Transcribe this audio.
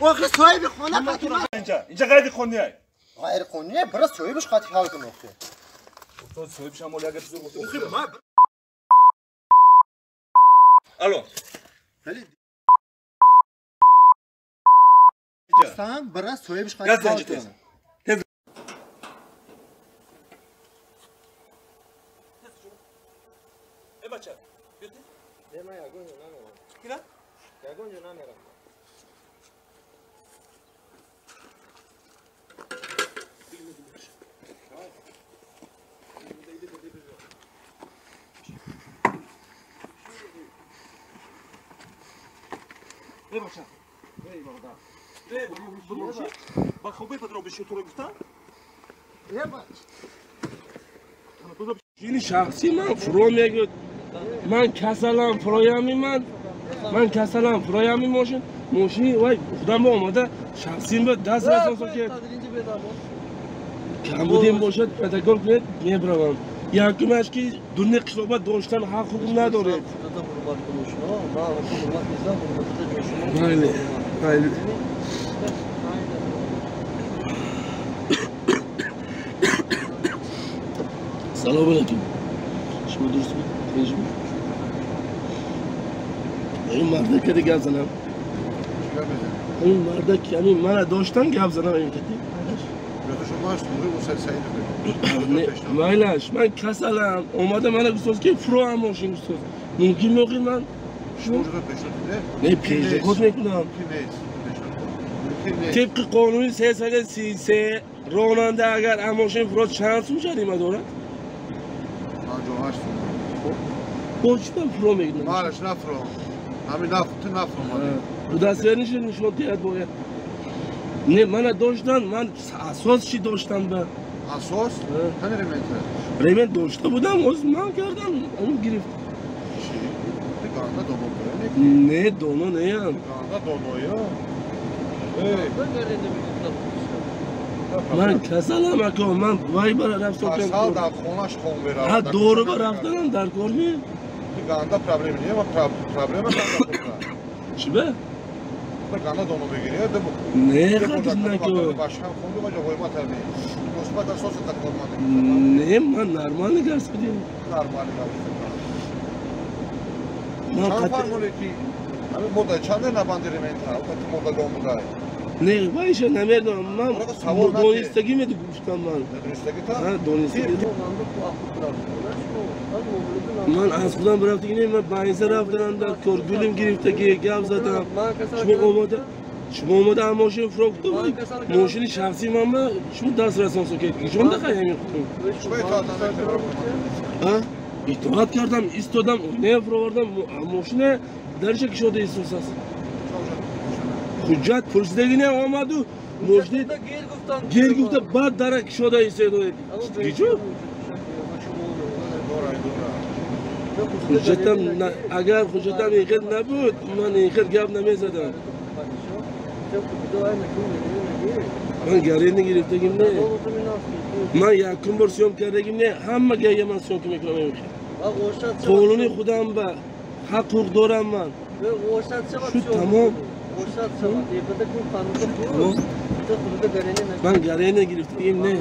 Охи соҳиби хона қати ман инҷа. Инҷа ғайриқонунӣ ай. Ғайриқонунӣ, бира соҳибаш қати ҳал кун охи. Устод соҳибаш ҳам оли агар чизе гуфт. Охи ман Алло. Вале сан бира соҳибаш қати ҳал кун. Тез. Э бача, биёд. Не, ман ягон ҷо намерам. Кира? Ягон ҷо намерам. Ба хобе подробише туро гуфтам? Жини шахси ман фуро мегӯяд. Ман касалам, фуроями ман. Ман касалам, фуроями мошин. Мошини вай худам ба омада шахсим ба даст расонсо ки камбудем бошад протокол кунед мебравам. Якумаш ки дуни қишлоба доштан ҳақ ҳуқуқ надоред. Майли, майли. Салом алейкум. Шумо дурустми? Тинчми? Ин мардак каде гап занам? Ин мардак ҳамин мана доштан гап занам ин кади. Майлаш, ман касалам. Омада мана гуфтоз ки фуроам мошин гуфтоз. Мумкин меохир ман? Не, пешниҳод мекунам. Тибқи қонуни 333 ронанда агар аз мошин фурод чанд сум ҷарима дорад? 58 сум. Бо чӣ ман фуро мекунам? Малаш нафуро. Ҳамин ту нафуро омадӣ. Удостоверение нишон диҳад бояд. Не, мана доштан, ман асос чӣ доштам ба? Асос? Кани ремента? Ремент дошта будам, оз ман кардам, он гирифт. Чӣ? Ту ганда доно будӣ? Не, доно неям. Ганда доноё? Ман касалам ако, ман вай бара рафтам. Касал дар хонаш хон меравад. Ҳа, дору ба рафтанам дар кор ми? Ту ганда проблема не, ма проблема ганда хӯрда. Чӣ ба? Ту ганда доно мегирӣ, Не, хатир нако. Башкам хонду ва ҷоғои ма тарби. Мусбат асос қад корманд. Не, ман нормально гап задем. Нормально гап задем. Чанд фармонӣ ки ҳамин мода чанде набанди ремента, ки мода дом будай? Не, вайша намедонам. Ман донистагӣ медгуфтам ман. Донистагита? Донистагӣ. Ман аз худам рафтагӣ не, ман байнса рафтам дар кор гулим гирифтагӣ, гап задам. Шумо омада ам мошин фуро гуфта будед. Мошини шахси ман ба шумо даст расонсо ки шумо дахай ҳамин худтон. Итоат кардам, истодам, не фуровардам, мошина дарша кушода истосаст. Ҳуҷҷат пурсидагине омаду мошини гер гуфта баъд дара кушода истодед. Гичу? Ҳуҷҷатам агар ҳуҷҷатам ин хел набуд, ман ин хел гап намезадам. Ман гарени гирифтагим не. Ман якум бор съём кардагим не, ҳама гая ман съёмка мекунам ин хел. Қонуни худам ба ҳақ ҳуқуқ дорам ман. Шу тамом. Ман гарени гирифтагим не.